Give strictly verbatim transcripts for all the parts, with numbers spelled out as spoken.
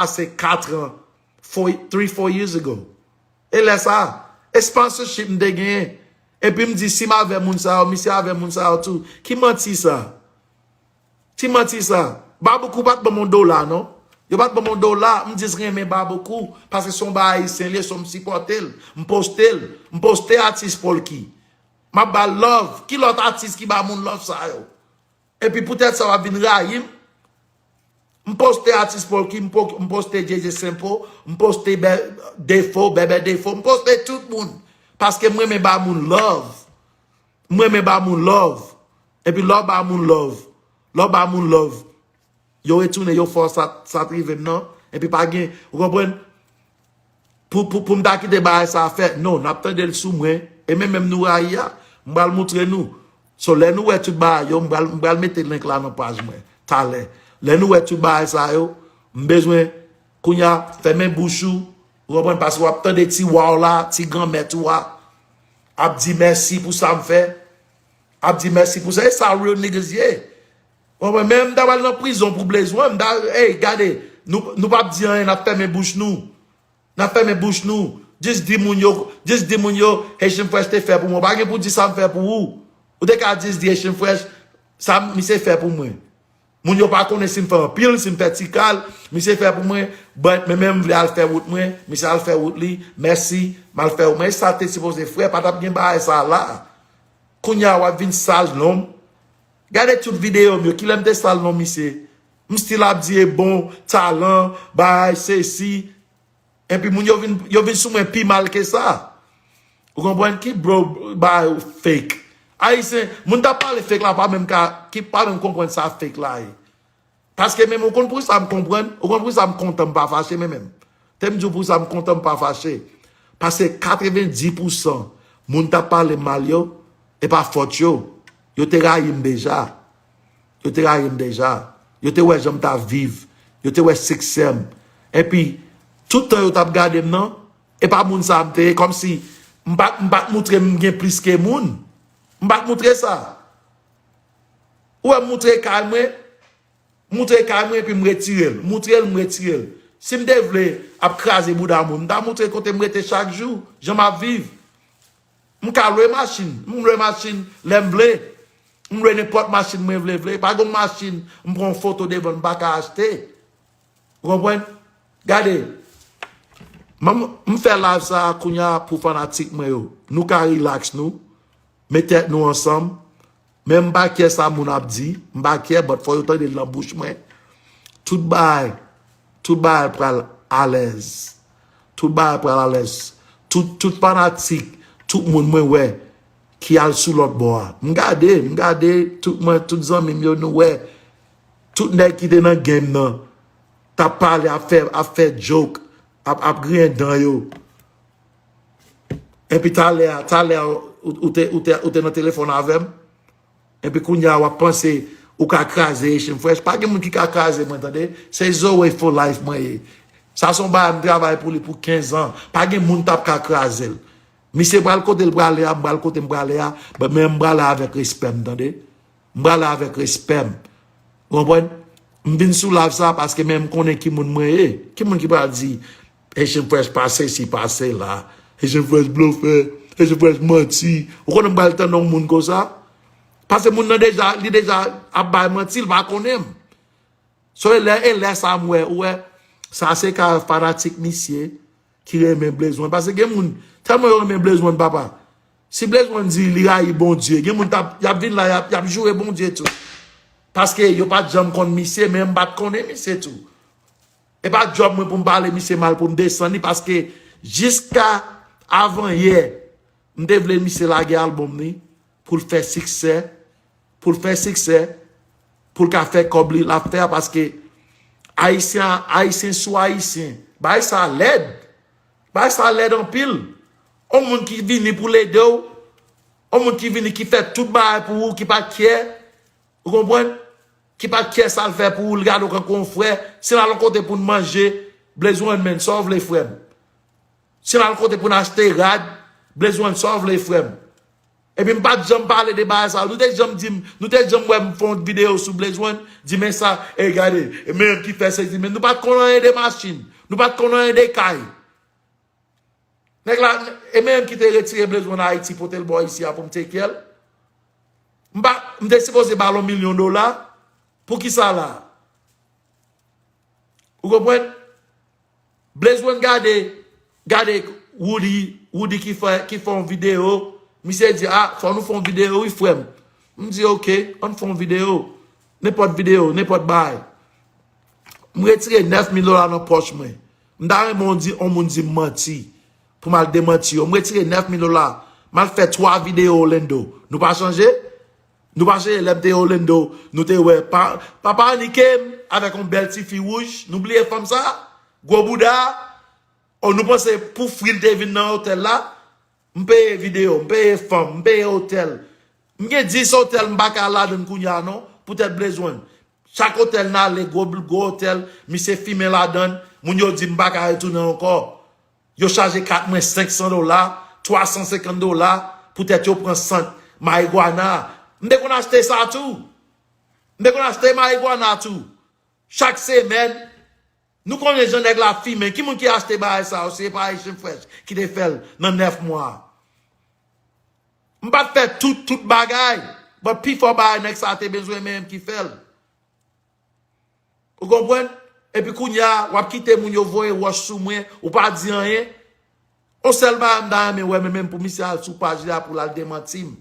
pase kat an, four, three, four years ago. E lè sa, e sponsorship m te genyen. Epi m di, si m avè moun sa yo, misye avè moun sa yo tou. Ki manti sa? Ki manti sa? Baboukou pa t ban m yon dola, non. Yo pa t ban m yon dola, m jis renmen Baboukou, paske se yon bagay ayisyen li ye, so m sipòte l, m poste l, m poste atis Polky. M ap ba l love. Ki lòt atis ki ba moun love sa yo? Epi poutèt sa w ap vin rayi m. M poste atis Polky, m po- m poste J J Sempo, m poste Bè- Defo, Bèbè Defo, m poste tout moun. Paske m renmen ba moun love. M renmen ba moun love. Epi lè w ba moun love, lè w ba moun love, yo retounen, yo fè w sa, sa t rive m nan. Epi pa gen, ou konprann? Pou, pou, pou m ta kite bagay sa fè. Non, n ap tande l sou mwen. E men menm nou rayi a, m pral moutre nou. So, lè nou wè tout bagay yo, m pral, m pral mete link la nan paj mwen talè. Lè nou wè tout bagay sa yo, m bezwen, kounye a, fèmen bouch ou, ou konprann, paske w ap tande ti wa w la, ti granmèt ou a, ap di mèsi pou sa m fè, ap di mèsi pou sa. E sa real niggas ye. Ou konprann? Men m ta pral nan prizon pou Blaze One, m ta, hey, gade, nou, nou p ap di anyen, n ap fèmen bouch nou. N ap fèmen bouch nou. Jis di moun yo, jis di moun yo, Haitian Fresh te fè pou mwen. Pa gen pou di sa m fè pou ou. Ou te ka jis di Haitian Fresh, sa misye fè pou mwen. Moun yo pa konnen si m fè anpil, si m fè ti kal, misye fè pou mwen, but men, men m vle al fè wout mwen, misye al fè wout li, mèsi, m al fè wout mwen. E sa te sipoze fè, pa t ap gen bagay sa la. Kounye a w ap vin sal non m. Gade tout videyo m yo, kilè m te sal non misye? M still ap di e bon, talan, bagay, sesi. Epi moun yo vin, yo vin sou mwen pi mal ke sa. Ou konprann ki bro ba yo fake. Ayisyen, moun t ap pale fake la pa menm ka, ki pa menm konprann sa fake la ye. Paske menm ou konn pou sa m konprann, ou konn pou sa m kontan m pa fache men menm. Te m di w pou sa m kontan m pa fache. Paske katrevenndis pousan moun t ap pale m mal yo, e pa fòt yo. Yo te rayi m deja. Yo te rayi m deja. Yo te wè jan m t ap viv. Yo te wè siksè m. Epi, tout tan yo t ap gade m nan, e pa moun sa a m te ye, kòmsi m pa, m pa t moutre m gen plis ke moun. M pa t moutre sa. Ou wè m moutre kay mwen, m moutre kay mwen epi m retire l. M moutre l, m retire l. Si m te vle ap kraze bouda moun, m ta moutre kote m rete chak jou, jan m ap viv. M ka lwe machin. M lwe machin lè m vle. M lwe nenpòt machin mwen vle, vle. Pa gen machin m pran yon foto devan l m pa ka achte. Ou konprann? Gade. M, m fè live sa a kounye a pou fanatik mwen yo. Nou ka relax nou. Met tèt nou ansanm. Men m pa kyè sa moun ap di. M pa kyè, but fò yo tande l nan bouch mwen. Tout bagay, tout bagay pral alèz. Tout bagay pral alèz. Tout, tout fanatik, tout moun mwen wè ki al sou lòt bò a. M gade, m gade tout mwen, tout zanmi m yo, nou wè. Tout nèg ki te nan game nan t ap pale, ap fè, ap fè joke, ap, ap griyen dan yo. Epi talè a, talè a, ou, ou te, ou te, ou te nan telefòn avè m. Epi kounye a w ap panse ou ka kraze Haitian Fresh. Pa gen moun ki ka kraze mwen, tande. Se Zoe for life mwen ye. Sa se yon bagay m travay pou li pou kenz an. Pa gen moun t ap ka kraze l. Misye pral kote l prale a, m pral kote m prale a, but men m prale avèk respè m, tande. M prale avèk respè m. Ou konprann? M vin sou live sa paske men m konnen ki moun mwen ye. Ki moun ki pral di Haitian Fresh pa sesi, pa sela. Haitian Fresh blofè. Haitian Fresh manti. Ou konnen m pral tande yon moun konsa? Paske moun nan deja, li deja ap bay manti, li pa konnen m. So, e lè, e lè sa m wè, ou wè, sa se ka fanatik misye ki renmen Blaze One. Paske gen moun, tèlman yo renmen Blaze One, papa. Si Blaze One di li rayi Bondye, gen moun t ap, y ap vin la, y ap, y ap joure Bondye tou. Paske yo pa t janm konn misye, men m pa t konnen misye tou. E pa djòb mwen pou m pale misye mal, pou m desann li, paske jiska avanyè, m te vle misye lage albòm li, pou l fè siksè, pou l fè siksè, pou l ka fè kòb li, l ap fè a, paske Ayisyen, Ayisyen sou Ayisyen, bagay sa lèd. Bagay sa lèd anpil. Yon moun ki vini pou l ede w, yon moun ki vini ki fè tout bagay pou ou, ki pa kyè, ou konprann? Ki pa kyè sa l fè pou ou, l gade w kankou yon frè. Si n al yon kote pou n manje, Blaze One, men, sa w vle, frè m? Si n al kote pou n achte rad, Blaze One, sa w vle, frè m? Epi m pa t janm pale de bagay sa. Nou te janm di m, nou te janm wè m fè yon videyo sou Blaze One, di men sa, e gade, e men ki fè sezi, men nou pa t konn anyen de machin, nou pa t konn anyen de kay. Nèg la, e men ki te retire Blaze One Ayiti, pote l bò isi a pou m take care l. M pa, m te sipoze ba l yon milyon dola. Pou kisa la? Ou konprann? Blaze One gade, gade Woody, Woody ki fè, ki fè yon videyo. Misye di, ah, fò nou fè yon videyo, wi, frè m. M di, ok, ann fè yon videyo. Nenpòt videyo, nenpòt bagay. M retire nèf mil dola nan pòch mwen. M ta renmen yon di, yon moun di m manti. Pou m al demanti yo. M retire nèf mil dola. M al fè twa videyo Orlando. Nou pa chanje? Nou pa chanje lè m te Orlando, nou te wè pa, papa Annie Kem avèk yon bèl ti fi wouj. Nou bliye fanm sa? Gwo bouda. O, nou panse pou fri l te vin nan otèl la? M peye videyo, m peye fanm, m peye otèl. M gen dis otèl m pa ka al ladann kounye a non, poutèt Blaze One. Chak otèl n ale, gwo, gwo otèl, misye fimen ladann, moun yo di m pa ka retounen ankò. Yo chaje kat mwen senk san dola, twa san senkant dola, poutèt yo pran sant marigwana. M te konn achte sa tou. M te konn achte marigwana tou. Chak semèn, nou konnen jan nèg la fimen. Ki moun ki achte bagay sa yo? Se pa Haitian Fresh ki te fè l nan nèf mwa. M pa t fè tout, tout bagay. But pifò bagay nèg sa te bezwen menm ki fè l. Ou konprann? Epi kounye a, w ap kite moun yo voye wòch sou mwen, ou pa di anyen. On sèl bagay m ta renmen wè, men menm pou misye al sou paj li a pou l al demanti m.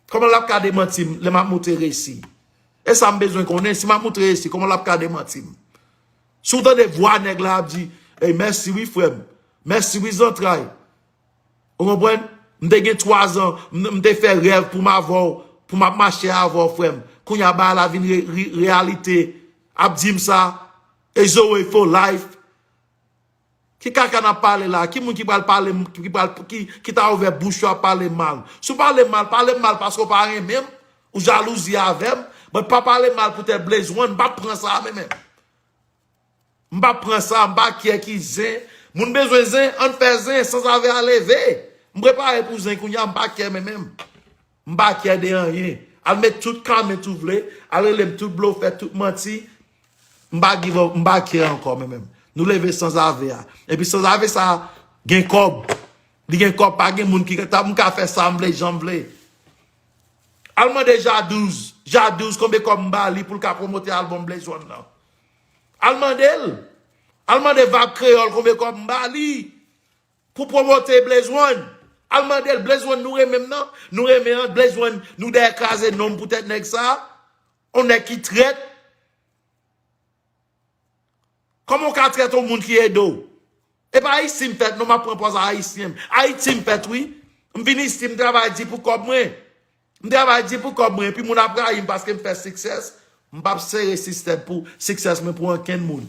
Kòman l ap ka demanti m lè m ap montre resi? E sa m bezwen konnen, si m ap montre resi, kòman l ap ka demanti m? Si w tande vwa nèg la ap di, ey, mèsi wi frè m, mèsi wi zantray. Ou konprann? M te gen twa zan, m, m te fè rèv pou m avè w, pou m ap mache avè w, frè m. Kounye a bagay la vin re, re, reyalite. Ap di m sa, e Zoe for life. Ki kaka n ap pale la? Ki moun ki pral pale m, ki pral, ki, ki ta ouvè bouch yo ap pale m mal? Si w pale m mal, pale m mal paske w pa renmen m, ou jalouzi avè m, but pa pale m mal poutèt Blaze One, m p ap pran sa a menm menm. M p ap pran sa, m pa kè ki zen. Moun bezwen zen, ann fè zen, sanzave a leve. M prepare pou zen kounye a, m pa kè men menm. M pa kè de anyen. Al met tout comment ou vle, al rele m tout blofè, tout manti. M pa give up, m pa kè ankò men menm. Nou leve sanzave a. Epi sanzave sa gen kòb. Li gen kòb, pa gen moun ki ta, m ka fè sa m vle, jan m vle. Al mande Jadouz. Jadouz, konbyen kòb m ba li pou l ka pwomote albòm Blaze One nan? Al mande l. Al mande Vab Kreyòl konbyen kòb m ba li pou pwomote Blaze One. Al mande l, Blaze One nou renmen m nan? Nou renmen an, Blaze One nou dèyè kraze non m poutèt nèg sa? On nèg ki trèt. Kòman w ka trèt yon moun ki ede w? E pa isi m fèt non, m ap pran pòz ayisyen. Ayiti m fèt wi. M vin isi, m travay di pou kòb mwen. M travay di pou kòb mwen, epi moun ap rayi m paske m fè success. M p ap sere sistèm pou success mwen pou ankenn moun.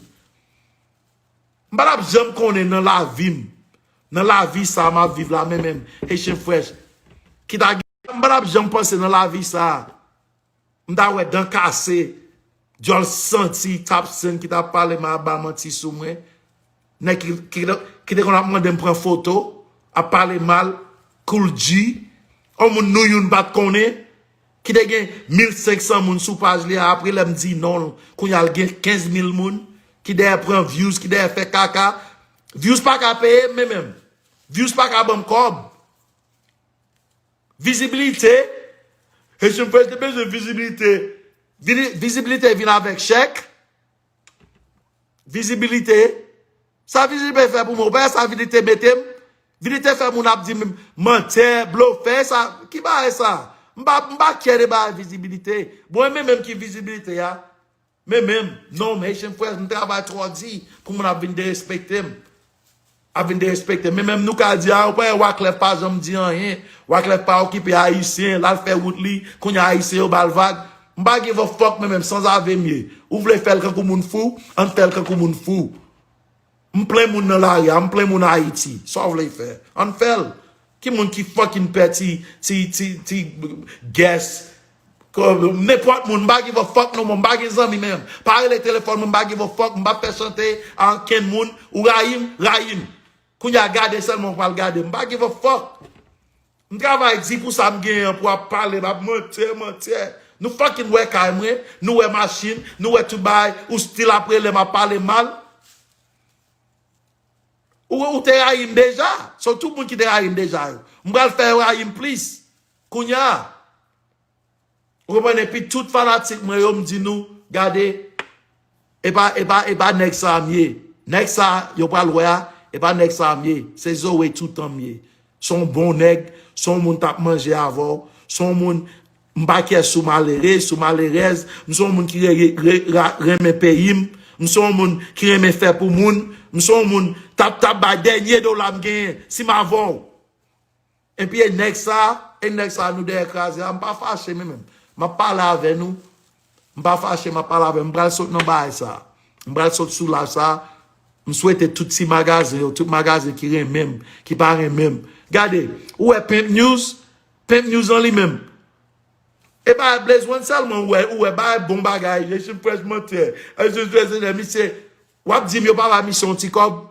M pa t ap janm konnen nan lavi m, nan lavi sa a m ap viv la, men menm, Haitian Fresh, ki ta gen, m pa t ap janm panse nan lavi sa a. M ta wè dan kase, dyòl santi, Top Sen ki t ap pale mal, ap ba manti sou mwen. Nèg ki, ki, ki te konn ap mande m pran foto, ap pale mal, Kool G, yon moun nou youn pa t konnen, ki te gen mil senk san moun sou paj li a, apre lè m di non, kounye a l gen kenz mil moun, ki dèyè pran views, ki dèyè fè kaka. Views pa ka peye m, men menm. Views pa ka ban m kòb. Vizibilite. Haitian Fresh te bezwen vizibilite. Vili-, vizibilite vin avèk chèk. Vizibilite. Sa vizibilite fè pou mwen? Ou pa wè sa vizibilite mete m? Vizibilite fè moun ap di m mantè, blofè, sa, ki bagay sa? M pa, m pa kè de bagay vizibilite. Bon, e men menm ki vizibilite a. Men menm, non, Haitian Fresh, m travay twò di pou moun ap vin derespekte m. Ap vin derespekte m. Men menm nou ka di, a, ou pa wè Wyclef pa janm di anyen. Wyclef pa okipe ayisyen, l al fè wout li, kounye a ayisyen yo ba l vag. M pa give a fuck men menm, sanzave m ye. Ou vle fè l kankou moun fou, ann fè l kankou moun fou. M plen moun nan lari a, m plen moun Ayiti. Sa w vle fè? Ann fè l. Ki moun ki fucking pè ti, ti, ti, ti guest? Ko-, nenpòt moun, m pa give a fuck no more, m pa gen zanmi menm. Pa rele telefòn mwen, m pa give a fuck, m pa fè chante a ankenn moun. Ou rayi m, rayi m. Kounye a gade sèlman w pral gade m. M pa give a fuck. M travay di pou sa m genyen an pou ap pale, m ap mantè, mantè. Nou fucking wè kay mwen, nou wè machin, nou wè tout bagay, ou still ap rele m ap pale mal. Ou, ou te rayi m deja. So tout moun ki te rayi m deja yo. M pral fè yo rayi m plis. Kounye a. Ou konprann? Epi tout fanatik mwen yo, m di nou, gade, e pa, e pa, e pa nèg sa a m ye. Nèg sa a, yo pral wè a, e pa nèg sa a m ye. Se Zoe toutan m ye. Se yon bon nèg, se yon moun t ap manje avè w, se yon moun, m pa kè sou malere, sou malerèz, m se yon moun ki re, re, re, ra, renmen peyi m, m se yon moun ki renmen fè pou moun, m se yon moun t ap, t ap bay dènye dola m genyen, si m avè w. Epi e nèg sa, e nèg sa nou dèyè kraze a, m pa fache menm. M ap pale avè nou. M pa fache, m ap pale avè m. M pral sot nan bagay sa. M pral sot sou live sa. M swete tout ti magazen yo, tout magazen ki renmen m, ki pa renmen m. Gade, ou wè Pimp News? Pimp News an li menm. E bagay Blaze One sèlman ou wè, ou wè bagay bon bagay, Regime Fresh mantè. Regime Fresh, misye, w ap di m yo pa ba misye yon ti kòb?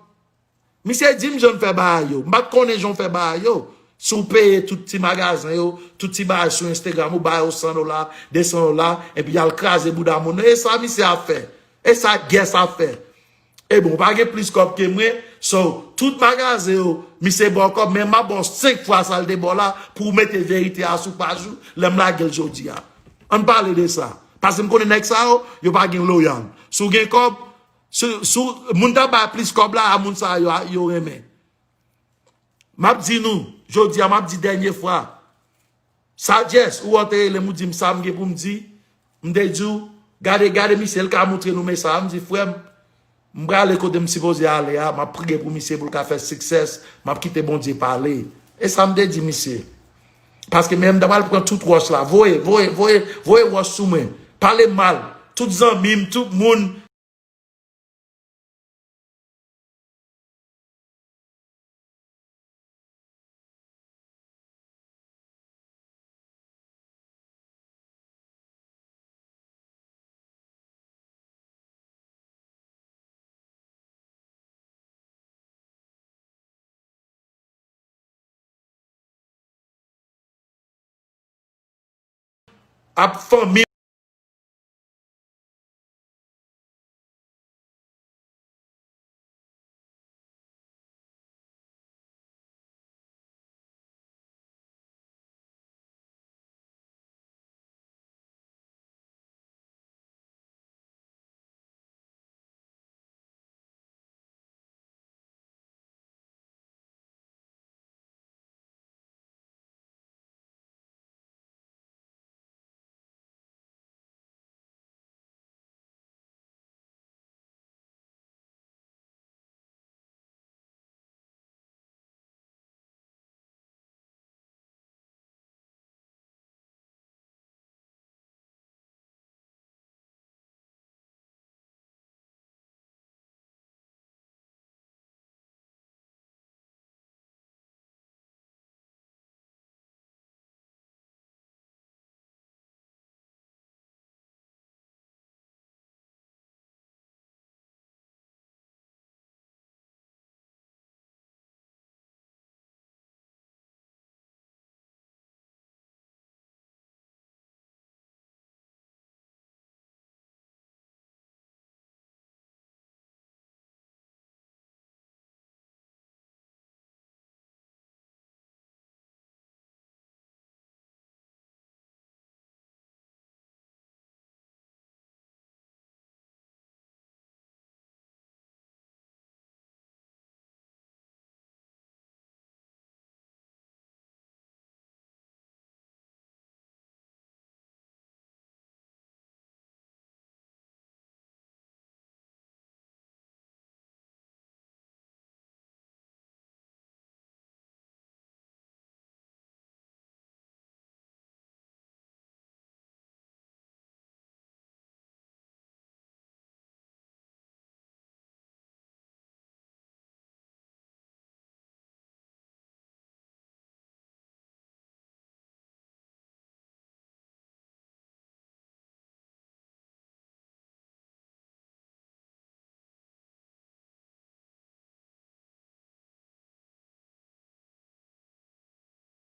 Misye di m jan l fè bagay yo. M pa t konnen jan w fè bagay yo. Si w peye tout ti magazen yo, tout ti bagay sou Instagram, ou ba yo san dola, de san dola, epi y al kraze bouda moun nan. E sa misye ap fè. E sa Guess ap fè. E bon, ou pa gen plis kòb ke mwen. So, tout magazen yo, misye ba w kòb, men m ap ba w senk fwa sa l te ba w la pou w mete verite a sou paj ou lè m lage l jodi a. Ann pale de sa. Paske m konnen nèg sa yo, yo pa gen loyal. Si w gen kòb, Si, si moun ta bay plis kòb la a moun sa yo, yo renmen. M ap di nou, jodi a, m ap di dènye fwa. Sagesse, ou wè w te rele m, ou di m sa m gen pou m di. M te di w, gade, gade misye, l ka montre nou mesaj. M di, frè m, m prale kote m sipoze ale a, m ap priye pou misye pou l ka fè success, m ap kite Bondye pale. E sa m te di misye. Paske men m ta pral pran tout wòch la, voye, voye, voye, voye wòch sou mwen. Pale mal. Tout zanmi m, tout moun, ap fanmi